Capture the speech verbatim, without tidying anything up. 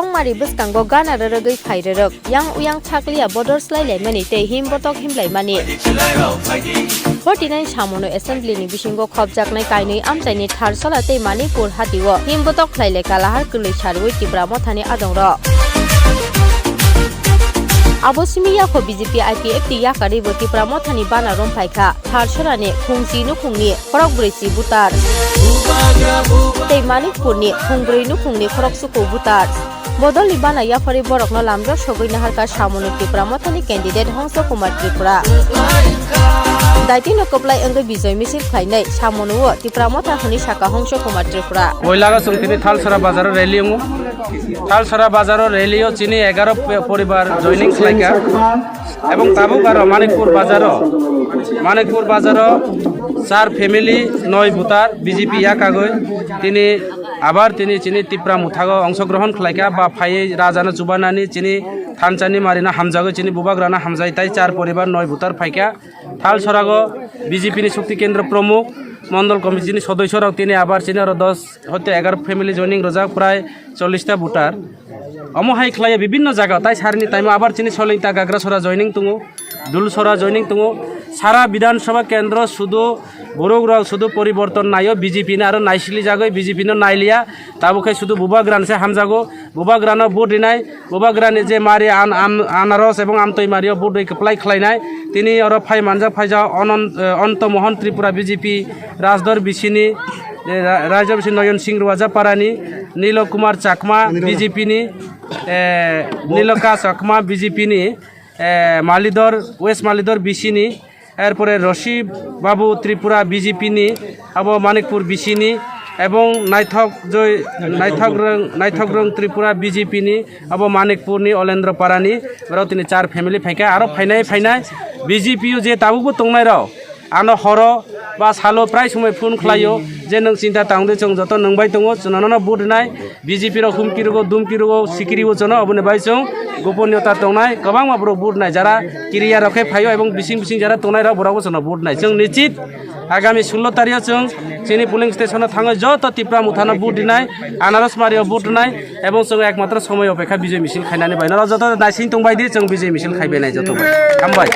Tongmari bwskango gana rwrwgwi phai rwrwk, yang uyang chakliya bodol slai laimani tei him botok him laimani. Forty nine Samono Assembly ni bisingo khopjaknai kainwi amchaini Tharsola tei Manikpur hatio him botok khlai lai kalahar kwlwi sarwi Tipra Mothani adongrok. Abo simi yakho B J P I P F T yakarwi bo Tipra Mothani bana rom phaikha. Tharsorani khungchi nukhungni khorok brwi chi butar tei Manikpurni khungbrwi nukhungni khorok suku butar. Bodolni bana yapharwi borokno lamjak sogwi naharkha Samono Tipra Mothani candidate Hongso Kumar Tripura. Daitino kwplai wngwi bijoy misil khlainai Samono Tipra Motha hwnwi sakha Hongso Kumar Tripura. Poilago chwng tini Thalsora bazaro rally wngo. Thalsora bazaro rally o chini egaro pe-, poribar joining khlaikha. Ebong tabuk aro Manikpur bazaro, Manikpur bazaro char family, noi voter B J P yakagwi tini abar tini chini Tipra Mothago ongsogrohon khlaikha ba phaiwi rajano chubanani chini thansani marino hamjagwi chini bubagrano hamjai tai char poribar noi voter phaikha. Thalsorago B J P ni Shakti Kendra Pramukh, Mondol Committee ni sodoisorok tini abar chini aro dos hoite egaro family joining rwjak prai chollish ta voter. Omo hai khlaiya bibinno jaga tai sarini taimo abar chini Solingta Gagrasora joining tongo, Dulsora joining tongo. Sara Bidhan Sabha Kendro sudu borok rok sudu poriborton naio B J P ni aro naisili jagoi B J P no nailiya. Tabuk khe sudu bubagrano se hamjago. Bubagrano vote rinai, bubagrani je mari an-, am-, anaros ebong amtwi mario vote ri kwplai khlainai. Tini oro phai manjak phaijak Onon-, eh, Onto Mohon Tripura B J P Rajdor bisini, eh, ra-, Rajdor bisini Noyon Singh Ruajaparani, Nilo Kumar Chakma B J P ni, eh, Niloka Chakma B J P ni, eh, Malidor, West Malidor bisini, erpore Roshi Babu Tripura B J P ni, abo Manikpur bisini, ebong Naithok Joy, Naithok Rwng, Naithok Rwng Tripura B J P ni, abo Manikpur ni Olendro Parani, borok tini char family phaikha, aro phainai, phainai B J P o je tabukbo tongnai rok, ano horo ba salo prai somoi phone khlaio, je nwng chinta tangde chwng joto nwng bai tongo, chwng nono vote rinai, B J P rok humki rwgo, dumki rwgo, sikiri o chwng no, oboni bai chwng goponiyota tongnai, kwbangma borok vote rinai, jara kiriya rok khe phaio, ebong bising bising jara tongnai rok borok bo chwng no vote rinai. Chwng nichit agami sullo tario chwng chini polling station o thangwi joto Tipra Mothano vote rinai, Anaros Mario vote rinai, ebong chwng ekmatro somoi opekha bijoi misil khainani bai. Norok joto naising tongbai di, chwng bijoi misil khaibai nai joto bai. Hambai.